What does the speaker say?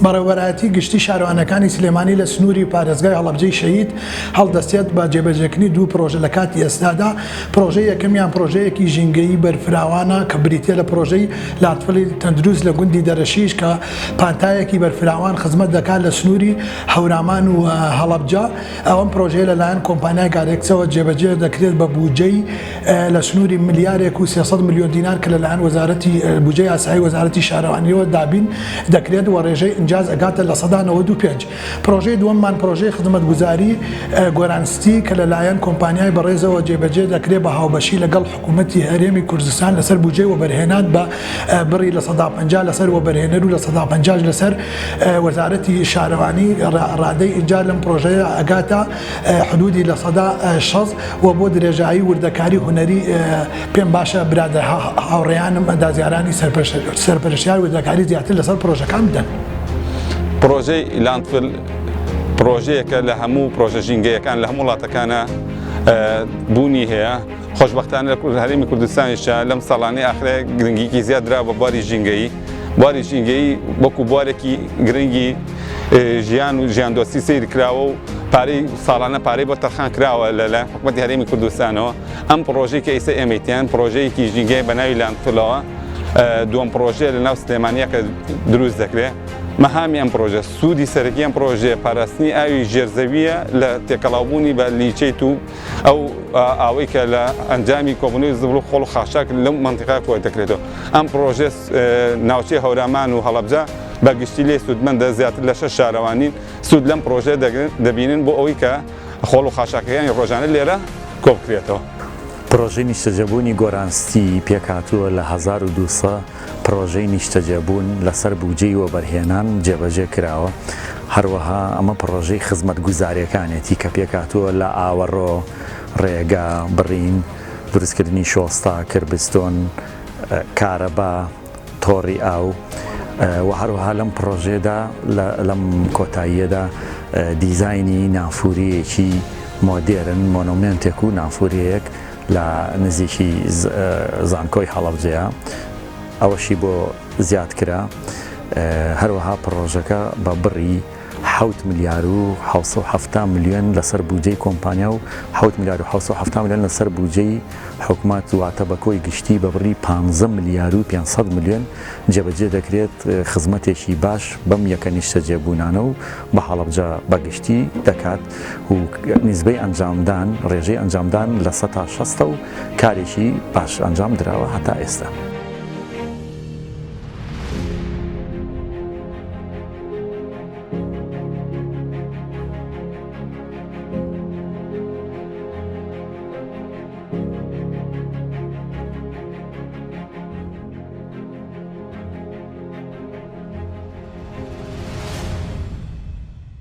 بەڕێوەبەرایەتی گشتی شارەوانیەکانی سلێمانی لە سنووری پارێزگای هەڵەبجەی شەهید هەڵدەستێت بە جێبەجێکردنی دوو پرۆژە لە کاتی ئێستادا، پرۆژەی یەکەمیان پرۆژەیەکی ژینگەیی بەرفراوانە کە بریتیە لە پرۆژەی landfill ی تەندروست لە گوندی دەرەشیش کە پانتایەکی بەرفراوان خزمەت دەکات لە سنووری هەورامان و هەڵەبجە، ئەم پرۆژەیە لەلایەن کۆمپانیای گارێکسەوە جێبەجێ دەکرێت بە بودجەی لە سنووری ملیارێک و 300 ملیۆن دینار کە لەلایەن وەزارەتی بودجەی یاسایی وەزارەتی شارەوانیەوە دابین دەکرێت و ڕێژەی ئینجاز ئەگاتە 95%. پرۆژەی دووەممان پرۆژەی خزمەتگوزاری گۆران ستی کە لەلایەن کۆمپانیای بەڕێزەوە جێبەجێ دەکرێت بە هاوبەشی لەگەڵ حکوومەتی هەرێمی کوردستان لەسەر بودجەی وەبەرهێنان بە بڕی 50% لەسەر وەبەرهێنەر و 50% لەسەر وەزارەتی شارەوانی ڕادەی ئینجاز لەم پرۆژەیە ئەگاتە حدودی 60% و بۆ درێژایی وردەکاری هونەری پێم باشە برادەر هاوڕێیانم ئەندازیارانی سەرپەرشتیار وردەکاری زیاتر لەسەر پرۆژەکان بدەن. پرۆژەی landfill پرۆژەیەکە لە هەموو پرۆژە ژینگەیەکان لە هەموو وڵاتەکانە بوونی هەیە خۆشبەختانە لە هەرێمی کوردستانیشە لەم ساڵانەی ئاخرە گرنگیکی زیاد درا بە بواری ژینگەیی بواری ژینگەیی وەکو بوارێکی گرنگی ژیان و ژیاندۆستی سەیر کراوە و پارەی ساڵانە پارەی بۆ تەرخان کراوە لەلایەن حکوومەتی هەرێمی کوردستانەوە ئەم پڕۆژەی کە ئیستا ئێمەی تیان پڕۆژەیەکی ژینگەیە بە ناوی landfill ەوە دووەم پڕۆژەیە لە ناو سلێمانیە کە دروست دەکرێت مەهامی ئەم پڕۆژە سوودی سەرەکی ئەم پڕۆژەیە پاراستنی ئاوی ژێرزەویە لە تێکەڵاوبوونی بە leachate و ئەو ئاوەی کە لە ئەنجامی کۆبوونەوەی زبڵ و خۆڵ و خاشاک لەم مەنتیقە کۆ دەکرێتەوە ئەم پڕۆژە ناوچەی هەورامان و هەڵەبجە بە گشتی لێ سوودمەندە زیاتر لە شەش شارەوانین سوود لەم پڕۆژەیە دەبینن بۆ ئەوەی کە خۆڵ و خاشاکەکانی ڕۆژانە لێرە کۆبکرێتەوە. پرۆژەی نیشتەجێبوونی گۆران ستی پێکهاتووە لە 1200 پرۆژەی نیشتەجێبوون لەسەر بوجەی وەبەرهێنان جێبەجێ کراوە، هەروەها ئەمە پڕۆژەی خزمەتگوزارییەکانێتی کە پێکهاتووە لە ئاوەڕۆ، ڕێگا، بڕین، دروستکردنی شۆستە، curbstone، کارەبا، تۆڕی ئاو و هەروەها لەم پڕۆژەیەدا لەم کۆتاییەدا دیزاینی نافورییەکی مۆدێرن، monument ێک و نافورییەک لە نزیکی زانکۆی هەڵەبجەیە ئەوەشی بۆ زیاد کرا. هەروەها پڕۆژەکە بە بڕی حەوت ملیار و 770 ملیۆن لەسەر بودجەی کۆمپانیا و حەوت ملیار و 770 ملیۆن لەسەر بودجەی حکومەت واتە بە کۆی گشتی بە بڕی پانزە ملیار و 500 ملیۆن جێبەجێ دەکرێت، خزمەتێکی باش بەم یەکە نیشتەجێبوونانە و بە هەڵەبجە بە گشتی دەکات و نیسبەی ئەنجامدان ڕێژەی ئەنجامدان لە سەتا شەستە و کارێکی باش ئەنجام دراوە هەتا ئێستا.